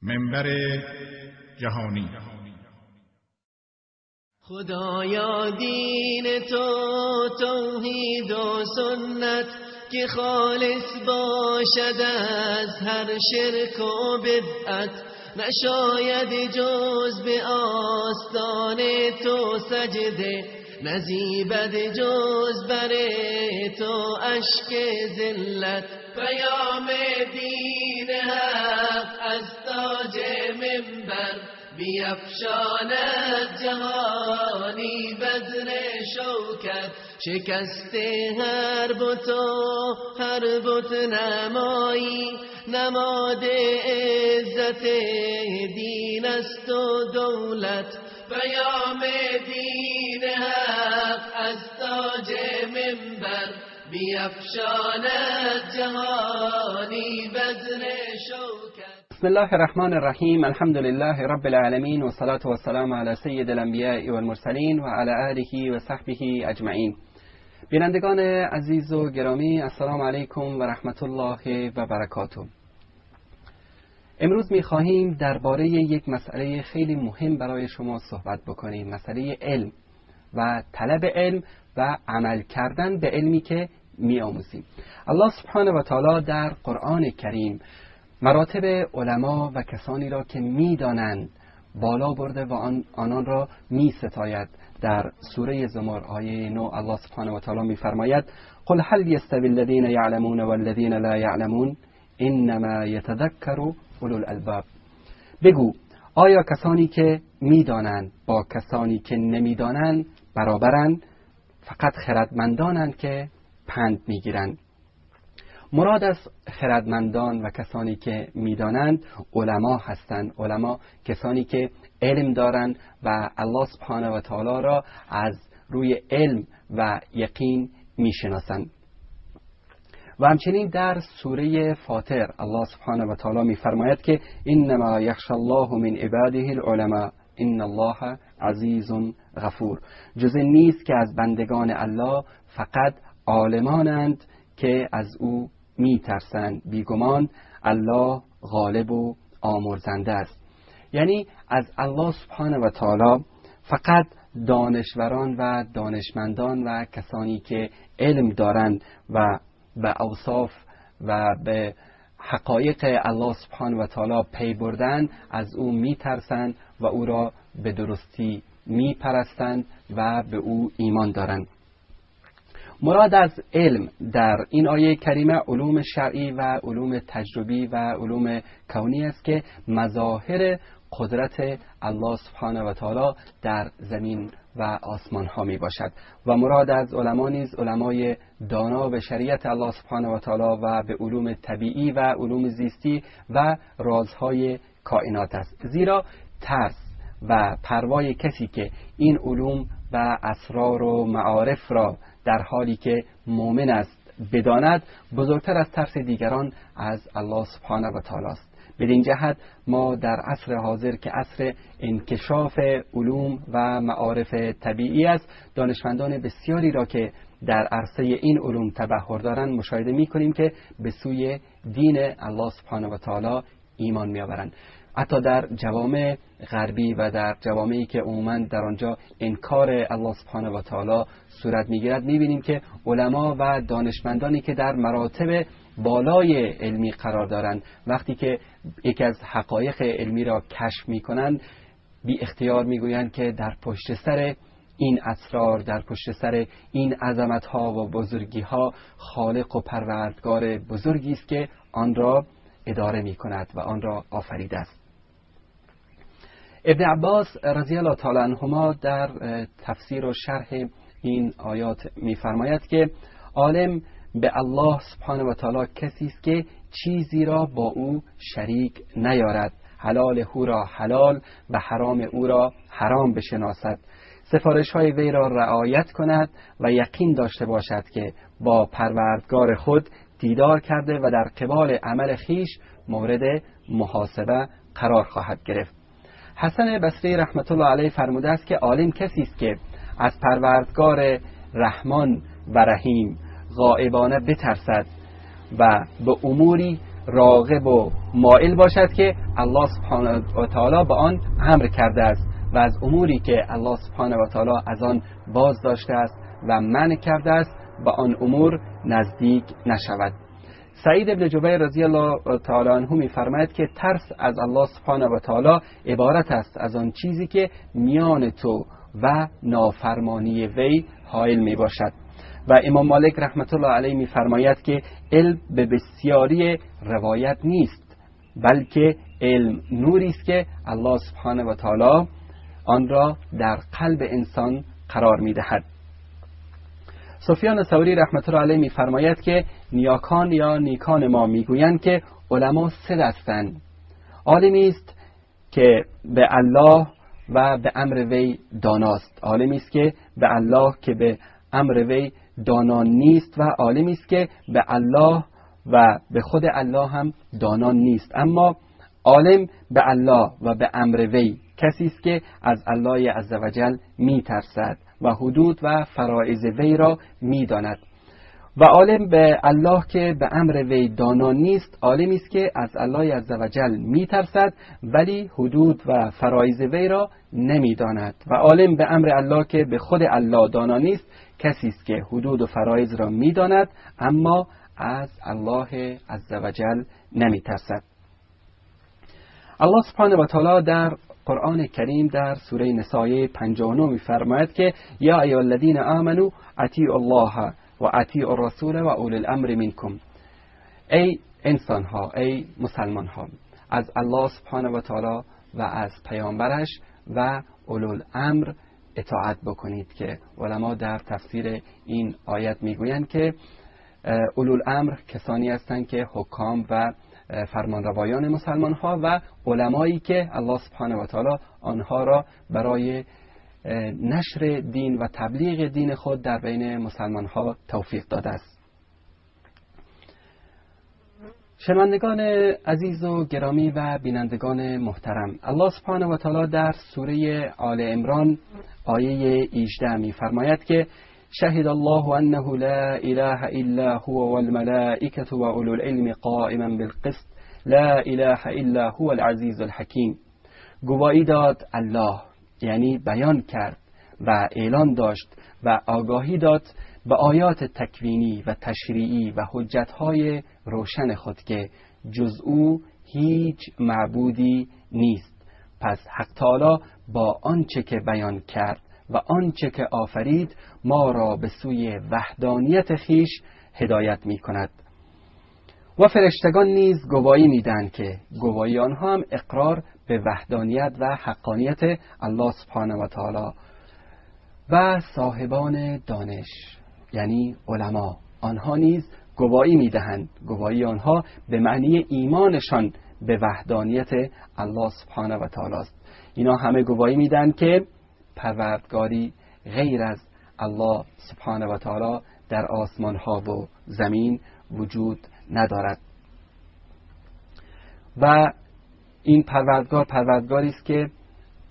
منبر جهانی. خدایا دین تو توحید و سنت که خالص باشد از هر شرک و بدعت، نشاید جز به آستان تو سجده، نزیبد جز بر تو اشک ذلت. پیام دین حق از تاج منبر بیفشاند جهانی بذر شوکت. شکست هر بت و هر بت نمایی، نماد عزت دین است و دولت. پیام دین حق از تاج منبر بیفشاند جهانی بذر شوکت. بسم الله الرحمن الرحیم. الحمد لله رب العالمین و الصلاة والسلام علی سید الانبیاء والمرسلین و علی آله و صحبه اجمعین. بینندگان عزیز و گرامی، السلام علیکم و رحمت الله و برکاته. امروز می‌خواهیم درباره یک مسئله خیلی مهم برای شما صحبت بکنیم، مسئله علم و طلب علم و عمل کردن به علمی که می‌آموزیم. الله سبحانه و تعالی در قرآن کریم مراتب علما و کسانی را که می‌دانند بالا برده و آنان را می‌ستاید. در سوره زمر آیه 9 الله سبحانه و تعالی می‌فرماید: قل هل یستوی الذین یعلمون والذین لا یعلمون انما یتذکر اولو الالباب. بگو آیا کسانی که می‌دانند با کسانی که نمی‌دانند برابرند؟ فقط خردمندانند که پند می‌گیرند. مراد از خردمندان و کسانی که می‌دانند علما هستند. علما کسانی که علم دارند و الله سبحانه و تعالی را از روی علم و یقین می‌شناسند. و همچنین در سوره فاطر الله سبحانه و تعالی می‌فرماید که انما یخشی الله من عباده العلماء ان الله عزیز غفور. جز نیست که از بندگان الله فقط عالمانند که از او میترسند، بیگمان الله غالب و آمرزنده است. یعنی از الله سبحانه و تعالی فقط دانشوران و دانشمندان و کسانی که علم دارند و به اوصاف و به حقایق الله سبحانه و تعالی پی بردن از او میترسند و او را به درستی میپرستند و به او ایمان دارند. مراد از علم در این آیه کریمه علوم شرعی و علوم تجربی و علوم کونی است که مظاهر قدرت الله سبحانه و تعالی در زمین و آسمان ها می باشد. و مراد از علما نیز علمای دانا به شریعت الله سبحانه و تعالی و به علوم طبیعی و علوم زیستی و رازهای کائنات است. زیرا ترس و پروای کسی که این علوم و اسرار و معارف را در حالی که مؤمن است بداند بزرگتر از ترس دیگران از الله سبحانه و تعالی است. بدین جهت ما در عصر حاضر که عصر انکشاف علوم و معارف طبیعی است، دانشمندان بسیاری را که در عرصه این علوم تبحر دارند مشاهده می‌کنیم که به سوی دین الله سبحانه و تعالی ایمان می‌آورند. حتی در جوامع غربی و در جوامعی که عموماً در آنجا انکار الله سبحانه و تعالی صورت می‌گیرد، می‌بینیم که علما و دانشمندانی که در مراتب بالای علمی قرار دارند وقتی که یکی از حقایق علمی را کشف می‌کنند بی اختیار می‌گویند که در پشت سر این اسرار، در پشت سر این عظمت‌ها و بزرگی‌ها خالق و پروردگار بزرگی است که آن را اداره می‌کند و آن را آفریده است. ابن عباس رضی الله تعالی عنهما در تفسیر و شرح این آیات می‌فرماید که عالم به الله سبحانه و تعالی کسی است که چیزی را با او شریک نیارد، حلال او را حلال و حرام او را حرام بشناسد، سفارش‌های وی را رعایت کند و یقین داشته باشد که با پروردگار خود دیدار کرده و در قبال عمل خویش مورد محاسبه قرار خواهد گرفت. حسن بصری رحمت الله علیه فرموده است که عالم کسی است که از پروردگار رحمان و رحیم غائبانه بترسد و به اموری راغب و مائل باشد که الله سبحانه و تعالی به آن امر کرده است و از اموری که الله سبحانه و تعالی از آن باز داشته است و منع کرده است به آن امور نزدیک نشود. سعید ابن جبیر رضی الله تعالی عنه می‌فرماید که ترس از الله سبحانه و تعالی عبارت است از آن چیزی که میان تو و نافرمانی وی حائل می باشد. و امام مالک رحمت الله علیه می‌فرماید که علم به بسیاری روایت نیست، بلکه علم نوری است که الله سبحانه و تعالی آن را در قلب انسان قرار می‌دهد. سفیان ثوری رحمت الله علیه می‌فرماید که نیاکان یا نیکان ما میگویند که علما سه دستند: عالمی است که به الله و به امر وی داناست، عالمی است که به الله که به امر وی دانا نیست، و عالمی است که به الله و به خود الله هم دانا نیست. اما عالم به الله و به امر وی کسی است که از الله عزوجل میترسد و حدود و فرائض وی را میداند. و عالم به الله که به امر وی دانا نیست، عالمی است که از الله عزوجل میترسد ولی حدود و فرائض وی را نمیداند. و عالم به امر الله که به خود الله دانا نیست، کسی است که حدود و فرائض را میداند اما از الله عزوجل نمیترسد. الله سبحانه و تعالی در قرآن کریم در سوره نساء 59 می‌فرماید که یا ایها الذین آمنوا اطیعوا الله و اطیعوا الرسول و اولی الامر منکم. ای انسان ها، ای مسلمان ها، از الله سبحانه و تعالی و از پیامبرش و اولو الامر اطاعت بکنید، که علما در تفسیر این آیت میگویند که اولو الامر کسانی هستند که حکام و فرمانروایان مسلمان ها و علمایی که الله سبحانه و تعالی آنها را برای نشر دین و تبلیغ دین خود در بین مسلمان ها توفیق داده است. شنوندگان عزیز و گرامی و بینندگان محترم، الله سبحانه و تعالی در سوره آل عمران آیه 18 می‌فرماید که شهد الله انه لا اله الا هو والملائکة و اولو العلم قائما بالقسط لا اله الا هو العزیز الحکیم. گواهی داد الله، یعنی بیان کرد و اعلان داشت و آگاهی داد به آیات تکوینی و تشریعی و حجتهای روشن خود که جز او هیچ معبودی نیست. پس حق تعالی با آنچه که بیان کرد و آنچه که آفرید ما را به سوی وحدانیت خیش هدایت می کند. و فرشتگان نیز گواهی می دهند که گواهی آنها هم اقرار به وحدانیت و حقانیت الله سبحانه و تعالی. و صاحبان دانش یعنی علما، آنها نیز گواهی می دهند. گواهی آنها به معنی ایمانشان به وحدانیت الله سبحانه و تعالی است. اینا همه گواهی می دهند که پروردگاری غیر از الله سبحانه و تعالی در آسمان ها و زمین وجود ندارد. و این پروردگار پروردگاری است که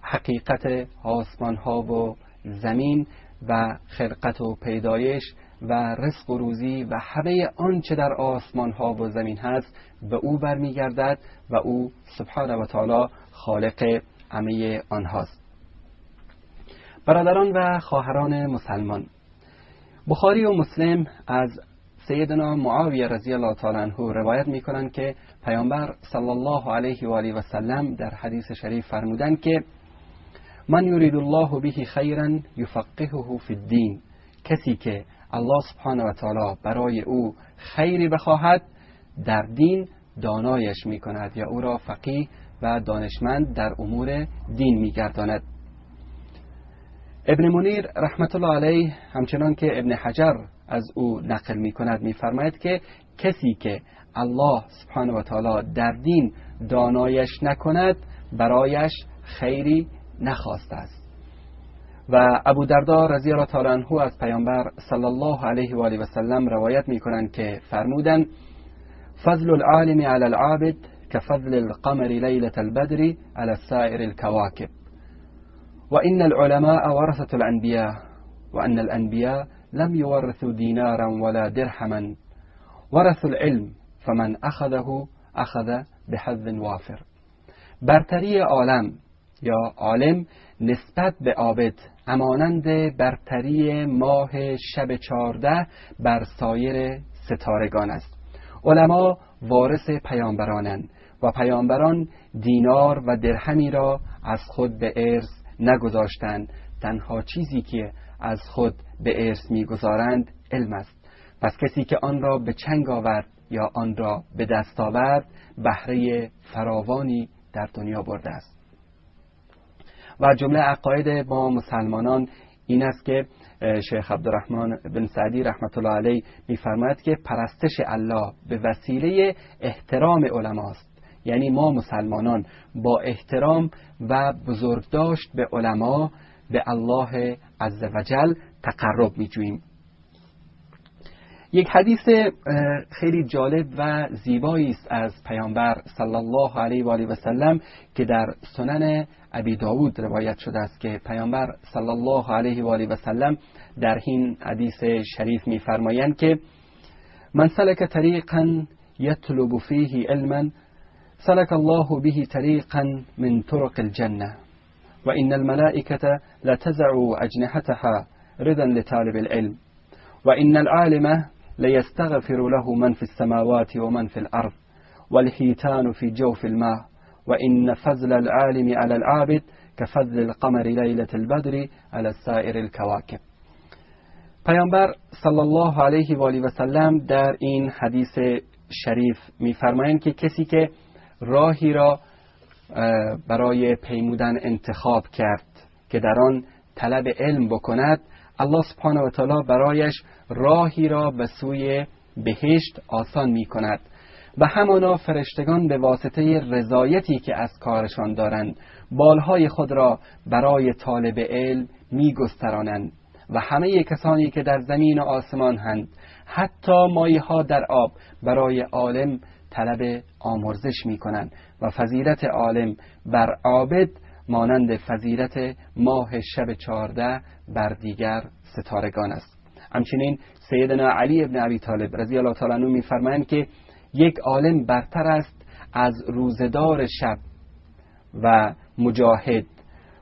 حقیقت آسمان ها و زمین و خلقت و پیدایش و رزق و روزی و همه آنچه در آسمان ها و زمین هست به او برمیگردد و او سبحانه و تعالی خالق همه آنهاست. برادران و خواهران مسلمان، بخاری و مسلم از سیدنا معاویه رضی الله تعالی عنه روایت میکنند که پیامبر صلی الله علیه و آله و سلم در حدیث شریف فرمودند که من یرید الله به خیرا یفقهه فی الدین. کسی که الله سبحانه و تعالی برای او خیری بخواهد در دین دانایش میکند یا او را فقیه و دانشمند در امور دین میگرداند. ابن منیر رحمت الله علیه همچنان که ابن حجر از او نقل می کند می فرماید که کسی که الله سبحانه و تعالی در دین دانایش نکند برایش خیری نخواسته است. و ابو دردا رضی الله تعالی عنه از پیامبر صلی الله علیه و آله و سلم روایت می کنند که فرمودند فضل العالم علی العابد كفضل القمر لیلة البدر علی سائر الكواكب وإن العلماء ورثة الأنبياء وأن الأنبياء لم يورثوا دينارا ولا درهما ورثوا العلم فمن أخذه أخذ بحظ وافر. برتری عالم یا عالم نسبت به عابد همانند برتری ماه شب 14 بر سایر ستارگان است. علما وارث پیامبرانند و پیامبران دینار و درهمی را از خود به ارث نگذاشتند. تنها چیزی که از خود به ارث میگذارند علم است. پس کسی که آن را به چنگ آورد یا آن را به دست آورد بهره فراوانی در دنیا برده است. و جمله عقاید ما مسلمانان این است که شیخ عبدالرحمن بن سعدی رحمت الله علیه می‌فرماید که پرستش الله به وسیله احترام علماست. یعنی ما مسلمانان با احترام و بزرگداشت به علما به الله عزوجل تقرب می‌جوییم. یک حدیث خیلی جالب و زیبایی است از پیامبر صلی الله علیه و آله و سلم که در سنن ابی داود روایت شده است که پیامبر صلی الله علیه و آله و سلم در این حدیث شریف می‌فرمایند که من سلک طریقا یطلب فیه علما سلک الله به طریقا من طرق الجنة و ان الملائکة لتزع اجنحتها رضا لطالب العلم و ان العالم ليستغفر له من في السماوات ومن في الأرض والحيتان في جوف الماء وإن فضل العالم على العابد كفضل القمر ليلة البدر على سائر الكواكب. پیامبر صلی الله علیه و آله و سلم در این حدیث شریف می‌فرمایند که کسی که راهی را برای پیمودن انتخاب کرد که در آن طلب علم بکند، الله سبحانه و تعالی برایش راهی را به سوی بهشت آسان می کند و همانا فرشتگان به واسطه رضایتی که از کارشان دارند بالهای خود را برای طالب علم می گسترانند و همه کسانی که در زمین و آسمان هند، حتی مایه ها در آب، برای عالم طلب آمرزش می کنند و فضیلت عالم بر عابد مانند فضیلت ماه شب 14 بر دیگر ستارگان است. همچنین سیدنا علی ابن ابی طالب رضی الله تعالی عنه می‌فرمایند که یک عالم برتر است از روزدار شب و مجاهد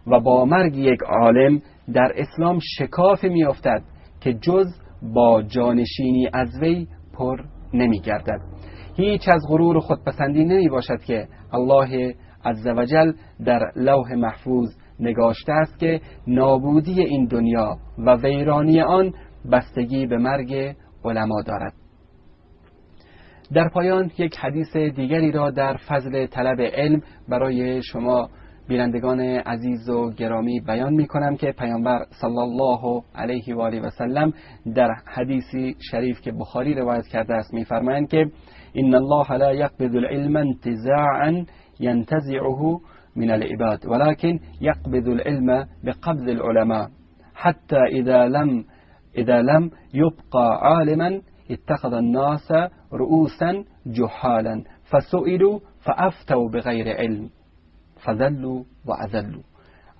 و با مرگ یک عالم در اسلام شکاف می‌افتد که جز با جانشینی از وی پر نمی‌گردد. هیچ از غرور و خودپسندی نمی‌باشد که الله عزوجل در لوح محفوظ نگاشته است که نابودی این دنیا و ویرانی آن بستگی به مرگ علما دارد. در پایان یک حدیث دیگری را در فضل طلب علم برای شما بینندگان عزیز و گرامی بیان می کنم که پیامبر صلی الله علیه و آله و سلم در حدیثی شریف که بخاری روایت کرده است می‌فرمایند که ان الله لا یقبض العلم انتزاعا ينتزعه من العباد ولكن يقبض العلم بقبض العلماء حتى إذا لم يبقى عالما اتخذ الناس رؤوسا جهالا فسئلوا فأفتوا بغير علم فذلوا وأذلوا.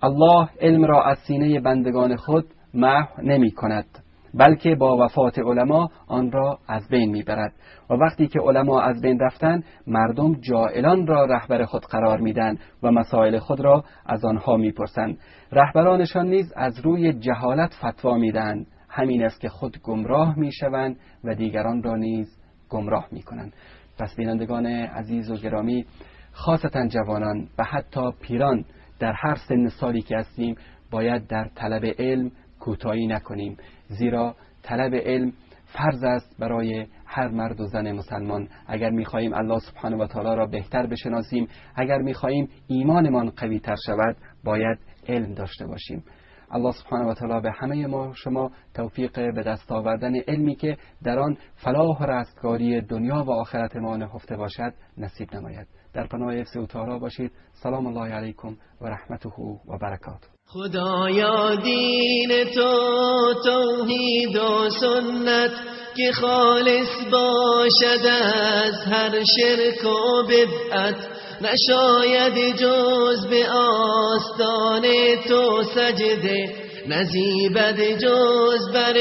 الله علم را از سینه بندگان خود محو نمی کند، بلکه با وفات علما آن را از بین میبرد و وقتی که علما از بین رفتن، مردم جاهلان را رهبر خود قرار میدن و مسائل خود را از آنها میپرسند. رهبرانشان نیز از روی جهالت فتوا میدن. همین است که خود گمراه میشوند و دیگران را نیز گمراه میکنند. پس بینندگان عزیز و گرامی، خاصتا جوانان و حتی پیران، در هر سن سالی که هستیم باید در طلب علم کوتاهی نکنیم، زیرا طلب علم فرض است برای هر مرد و زن مسلمان. اگر می‌خواهیم الله سبحانه و تعالی را بهتر بشناسیم، اگر می‌خواهیم ایمانمان قوی‌تر شود، باید علم داشته باشیم. الله سبحانه و تعالی به همه ما شما توفیق به دست آوردن علمی که در آن فلاح و رستگاری دنیا و آخرت ما نهفته باشد نصیب نماید. در پناه حفظ او تعالی باشید. سلام الله علیکم و رحمته و برکاته. خدایا دین تو توحید و سنت که خالص باشد از هر شرک و بدعت، نشاید جز به آستان تو سجده، نزیبد جز بر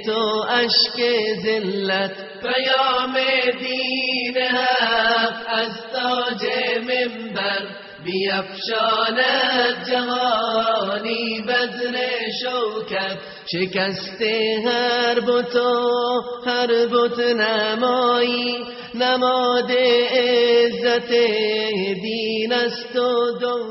تو اشک ذلت. پیام دین حق از تاج منبر بیفشاند جهانی بذر شوکت. شکست هر بت و هر بت نمایی، نماد عزت دین است و دولت.